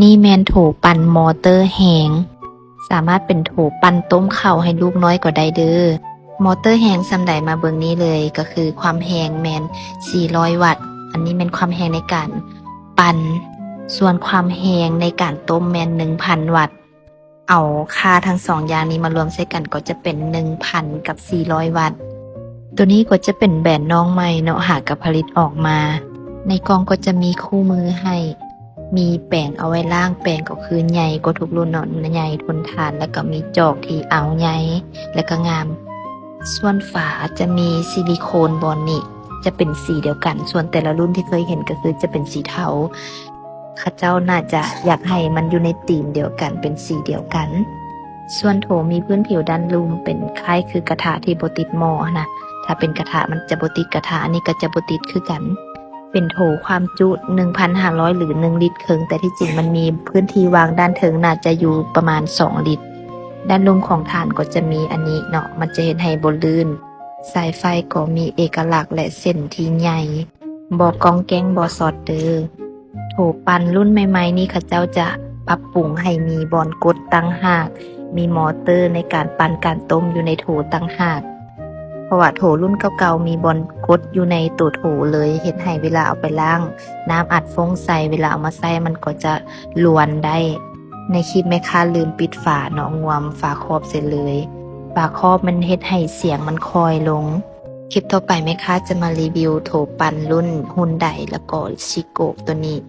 ນີ້ແມ່ນໂຖປັ່ນມໍເຕີແຮງ ສາມາດເປັນໂຖປັ່ນຕົ້ມເຂົ້າໃຫ້ລູກນ້ອຍກໍໄດ້ເດີ້. ມໍເຕີແຮງສ່ຳໃດມາເບິ່ງນີ້ເລີຍ ກໍຄືຄວາມແຮງແມ່ນສີ່ຮ້ອຍວັດ. ອັນນີ້ແມ່ນຄວາມແຮງໃນການປັ່ນ, ສ່ວນຄວາມແຮງໃນການຕົ້ມແມ່ນໜຶ່ງພັນວັດ. ເອົາຄ່າທັງສອງຢ່າງນີ້ມາລວມໃສ່ກັນກໍຈະເປັນໜຶ່ງພັນກັບສີ່ຮ້ອຍວັດ. ໂຕນີ້ກໍຈະເປັນແບຣນນ້ອງໃໝ່ເນາະ ຫາກະຜະລິດອອກມາ. ໃນກ່ອງກໍຈະມີຄູ່ມືໃຫ້, ມີແປງເອົາໄວ້ລ້າງ, ແປງກໍຄືໃຫຍ່ກວ່າທຸກລຸ້ນເນາະ, ໃຫຍ່ທົນທານ, ແລ້ວກໍມີຈອກທີ່ເອົາໃຫຍ່ ແລ້ວກໍງາມ. ສ່ວນຝາຈະມີຊິລິໂຄນບອນນີ້ ຈະເປັນສີດຽວກັນ, ສ່ວນແຕ່ລະລຸ້ນທີ່ເຄີຍເຫັນກໍຄືຈະເປັນສີເທົາ. ເຂົາເຈົ້າໜ້າຈະຢາກໃຫ້ມັນຢູ່ໃນທີມດຽວກັນ ເປັນສີດຽວກັນ. ສ່ວນໂຖມີພື້ນຜິວດ້ານລຸ່ມເປັນຄ້າຍຄືກະທະທີ່ບໍ່ຕິດໝໍ້ຫັ້ນນະ, ຖ້າເປັນກະທະມັນຈະບໍ່ຕິດ, ກະທະອັນນີ້ກໍຈະບໍ່ຕິດຄືກັນ. ເປັນໂຖຄວາມຈຸໜຶ່ງພັນຫ້າຮ້ອຍ ຫຼື ໜຶ່ງລິດເຄິ່ງ, ແຕ່ທີ່ຈິງມັນມີພື້ນທີ່ວ່າງດ້ານເທິງ ໜ້າຈະຢູ່ປະມານສອງລິດ. ດ້ານລຸ່ມຂອງຖານກໍຈະມີອັນນີ້ເນາະ, ມັນຈະເຮັດໃຫ້ບໍ່ລື່ນ. ສາຍໄຟກໍມີເອກະລັກ ແລະ ເສັ້ນທີ່ໃຫຍ່. ບໍ່ກ້ອງແກ້ງ ບໍ່ຊັອດເດີ້. ໂຖປັ່ນລຸ້ນໃໝ່ໆນີ້ ເຂົາເຈົ້າຈະປັບປຸງໃຫ້ມີບ່ອນກົດຕ່າງຫາກ, ມີມໍເຕີໃນການປັ່ນການຕົ້ມຢູ່ໃນໂຖຕ່າງຫາກ. ເພາະວ່າໂຖລຸ້ນເກົ່າໆມີບ່ອນກົດຢູ່ໃນໂຕໂຖເລີຍ, ເຮັດໃຫ້ເວລາເອົາໄປລ້າງ, ນ້ຳອັດຟົ້ງໃສ່, ເວລາເອົາມາໃຊ້ມັນກໍຈະລວນໄດ້. ໃນຄລິບແມ່ຄ້າລືມປິດຝາເນາະ, ງວມຝາຄອບໃສ່ເລີຍ. ຝາຄອບມັນເຮັດໃຫ້ສຽງມັນຄ່ອຍລົງ. ຄລິບຕໍ່ໄປແມ່ຄ້າຈະມາຣີວິວໂຖປັ່ນລຸ້ນຮຸນໄດ ແລ້ວກໍຊິໂກະໂຕນີ້.